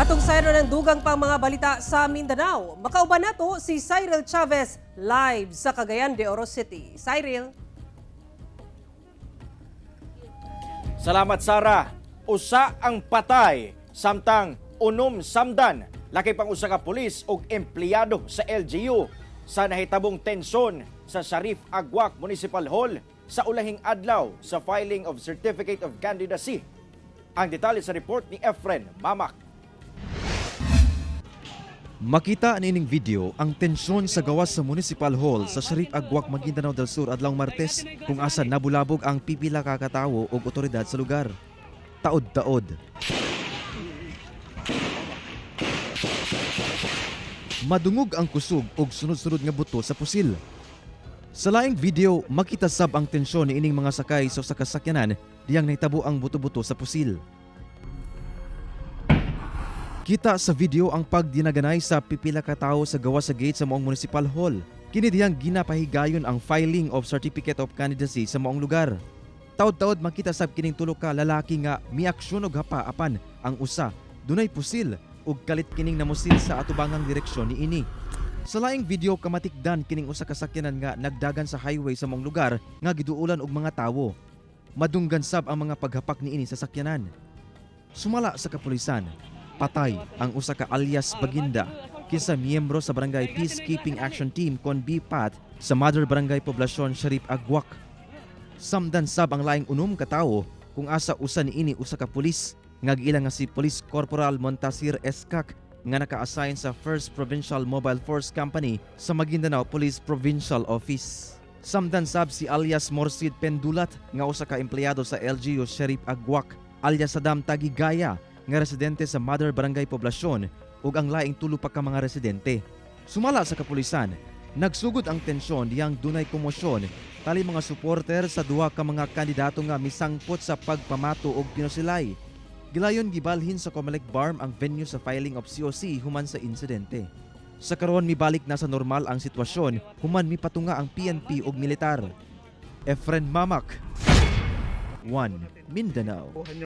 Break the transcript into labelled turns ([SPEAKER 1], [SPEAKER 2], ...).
[SPEAKER 1] Atong sayro ng dugang pang mga balita sa Mindanao. Makauban nato si Cyril Chavez live sa Cagayan de Oro City. Cyril.
[SPEAKER 2] Salamat, Sara. Usa ang patay samtang 6 samdan laki pang usa ka pulis ug empleyado sa LGU sa nahitabong tensyon sa Sharif Aguak Municipal Hall sa ulahing adlaw sa filing of Certificate of Candidacy. Ang detalye sa report ni Efren Mamak.
[SPEAKER 3] Makita niining video ang tensyon sa gawas sa Municipal Hall sa Sharif Aguak, Maguindanao del Sur adlawng Martes kung asa nabulabog ang pipila ka katawo ug otoridad sa lugar. Taod-taod. Madungog ang kusog ug sunod-sunod nga buto sa pusil. Sa laing video, makita sab ang tensyon niining mga sakay sa usa ka sakyanan diyang nahitabo ang buto-buto sa pusil. Kita sa video ang pagdinaganay sa pipila ka tawo sa gawas sa gate sa maong municipal hall. Kini diyang ginapahigayon ang filing of Certificate of Candidacy sa maong lugar. Taod-taod makita sab kining tulo ka lalaki nga miaksyon og hapa apan ang usa dunay pusil ug kalit kining namusil sa atubangang direksyon niini. Sa laing video, kamatikdan kining usa ka sakyanan nga nagdagan sa highway sa maong lugar nga giduulan og mga tawo. Madunggan sab ang mga paghapak niini sa sakyanan. Sumala sa kapulisan, patay ang usa ka alias Baginda kinsa miyembro sa Barangay Peacekeeping Action Team kon BPAT sa Mother Barangay Poblacion, Sharif Aguak. Samdan sab ang laing 6 ka tawo kung asa usa niini usa ka pulis nga giila nga si Police Corporal Montasir Escac nga naka-assign sa 1st Provincial Mobile Force Company sa Maguindanao Police Provincial Office. Samdan sab si alias Morsid Pendulat nga usa ka empleyado sa LGU Sharif Aguak, alias Saddam Tagigaya nga residente sa Mother Barangay Poblacion ug ang laing tulo pa ka mga residente. Sumala sa kapulisan, nagsugod ang tensyon diyang dunay komosyon tali mga suporter sa duha ka mga kandidato nga misangpot sa pagpamato og pinusilay. Gilayon gibalhin sa Comelec BARMM ang venue sa filing of COC human sa insidente. Sa karon, mibalik na sa normal ang sitwasyon human mipatunga ang PNP ug militar. Efren Mamak, 1 Mindanao.